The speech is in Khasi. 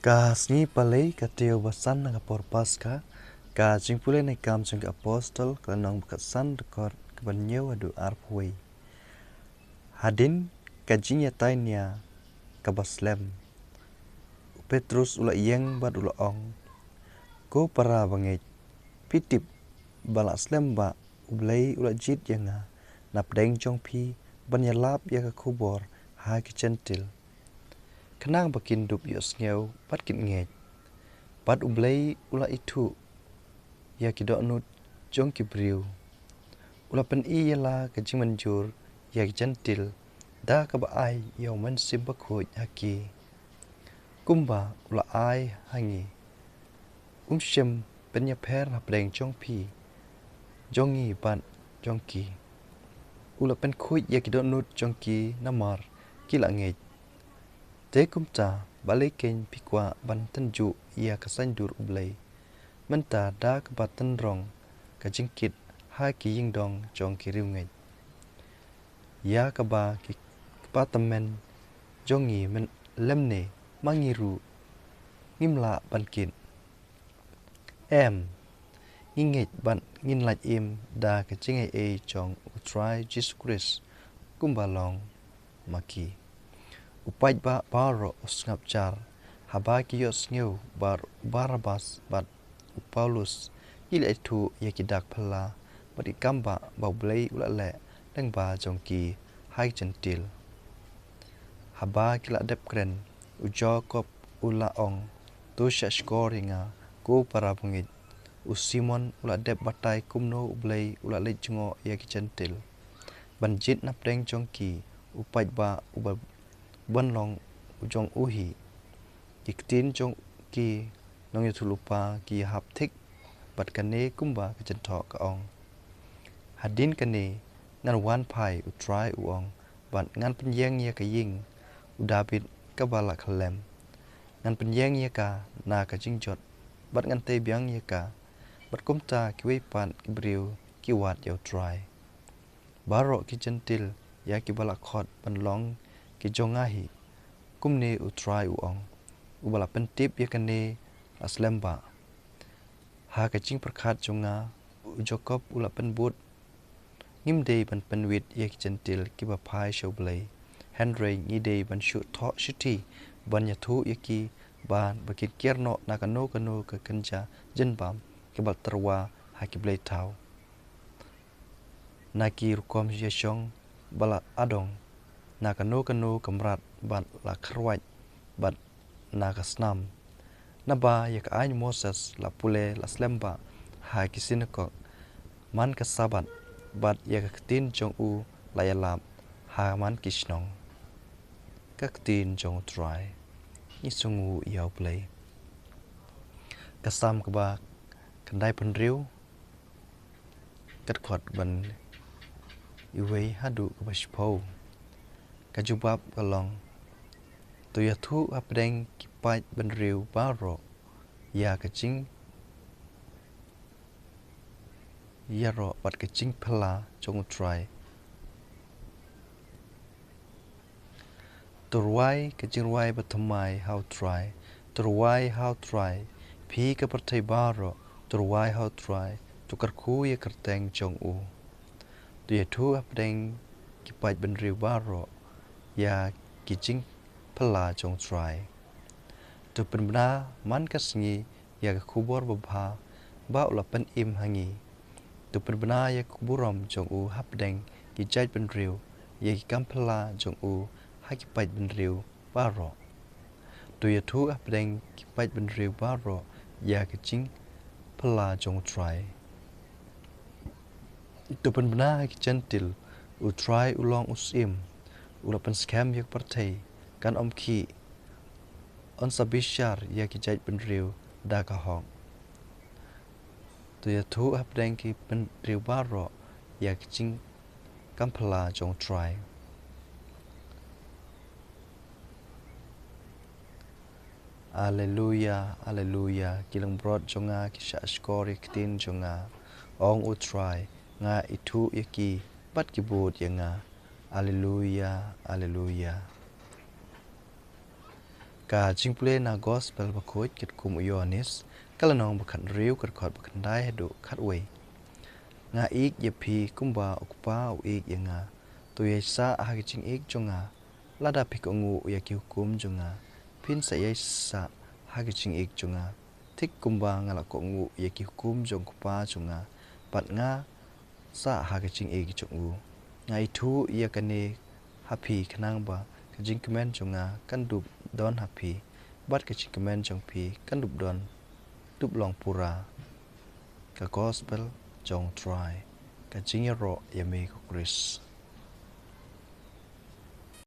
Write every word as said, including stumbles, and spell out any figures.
Ka sngi palei ka taïew ba san na ka por Paska, ka jingpule na ki Kam jong ki Apostol, ka lynnong ba khatsan, dkhot kaba hynñiew haduh arphew wei. Hadien ka jingïatai nia kaba slem, u Petrus u la ïeng bad u la ong, Ko para bangeit, phi tip ba la slem ba U Blei u la jied ïa nga na pdeng jong phi ban ïalap ïa ka khubor ha ki Jentil, khnang ba kin dup ïohsngew bad kin ngeit. Bad U Blei u la ithuh ïa ki dohnud jong ki briew. U la pyni ïa la ka jingmynjur ïa ki Jentil da kaba ai ïa U Mynsiem Bakhuid ha ki, kumba u la ai ha ngi. Um shym pynïapher hapdeng jong phi, jong ngi bad jong ki. U la pynkhuid ïa ki dohnud jong ki namar ki la ngeit. Te kumta, balei kein phi kwah ban tynjuh ïa ka saiñdur U Blei mynta da kaba tynrong ka jingkit ha ki ïingdong jong ki riewngeit, ïa kaba ki kpa tymmen jong ngi, lymne ma ngi ruh ngim lah ban kit? Em, ngi ngeit bad ngin lait im da ka jingaiei jong U Trai Jisu Khrist kumba long ma ki. U paidbah baroh u sngap jar haba ki ïohsngew ba u Barabas bad u Paulus ki la ithuh ïa ki dak phylla bad ki kambah ba U Blei u la leh lyngba jong ki ha ki Jentil. Haba ki la dep kren, u Jakob u la ong, To shahshkor ïa nga, ko para bangeit. U Simon u la dep batai kumno U Blei u la leit jngoh ïa ki Jentil ban jied na pdeng jong ki, u paidbah uba ban long u jong u hi. Ki ktien jong ki nongïathuhlypa ki hap thik bad kane kumba ka jingthoh ka ong, Hadien kane ngan wan phai, U Trai u ong, bad ngan pynïeng ïa ka ïing u Dabid kaba la khyllem. Ngan pynïeng ïa ka na ka jingjot bad ngan tei biang ïa ka, bad kumta kiwei pat ki briew ki wad ïa U Trai. Baroh ki Jentil ïa kiba la khot ban long ki jong nga hi, kumne U Trai u ong, uba la pyntip ïa kane la slem ba. Ha ka jingpyrkhat jong nga, u Jakob u la pynbud, ngim dei ban pynwit ïa ki Jentil kiba phai sha U Blei, hynrei ngi dei ban shu thoh shithi ban ïathuh ïa ki ba, ba kin kiar noh na kano kano ka kynja jingbam kaba la tyrwa ha ki blei thaw, na ki rukom ïashong ba la adong, na kano kano ka mrad ba la kharwait bad na ka snam. Naba ïa ka aiñ Moses la pule la slem ba ha ki synagog man ka Sabbath, bad ïa ka ktien jong u la ïalap ha man ki shnong. Ka ktien jong U Trai. Ngi sngewnguh ïa U Blei. Ka Salm kaba khyndaiphew hynriew, ka dkhot ban iwei haduh kaba shiphew. Ka jubab ka long, To ïathuh hapdeng ki paidbynriew baroh ïa ka jingïaroh bad ka jingphylla jong U Trai. To rwai ka jingrwai bathymmai ha U Trai. To rwai ha U Trai, phi ka pyrthei baroh. To rwai ha U Trai, to kyrkhu ïa ka kyrteng jong u. To ïathuh hapdeng ki paidbynriew baroh ïa ki jingphylla jong U Trai. To pynbna man ka sngi ïa ka khubor babha ba u la pynim ha ngi. To pynbna ïa ka burom jong u hapdeng ki jaitbynriew, ïa ki kam phylla jong u ha ki paidbynriew baroh. To ïathuh hapdeng ki paidbynriew baroh ïa ka jingphylla jong U Trai. To pynbna ha ki Jentil, U Trai u long u syiem, u la pynskhem ïa ka pyrthei, kan ym khih, un sa bishar ïa ki jaitbynriew da ka hok. To ïathuh hapdeng ki bynriew baroh ïa ka jingkam phylla jong U Trai. Alleluia, alleluia, ki langbrot jong nga ki shahshkor ïa ka ktien jong nga. Ong U Trai, nga ithuh ïa ki bad ki bud ïa nga. Alleluia, alleluia. Ka jingpule na Gospel Bakhuid katkum u Ïoannis, ka lynnong ba khathynriew, ka dkhot ba khyndai haduh khatwei. Nga ïeit ïa phi kumba u Kpa u ïeit ïa nga. To ïaisah ha ka jingïeit jong nga. Lada phi kohnguh ïa ki hukum jong nga, phin sa ïaisah ha ka jingïeit jong nga. Thik kumba nga la kohnguh ïa ki hukum jong u Kpa jong nga, bad nga sah ha ka jingïeit jong u. Nga ithuh ïa kane ha phi khnang ba ka jingkmen jong nga kan dup don ha phi, bad ka jingkmen jong phi kan dup don, dup long pura. Ka Gospel jong u Trai. Ka jingïaroh ïa me ko Khrist.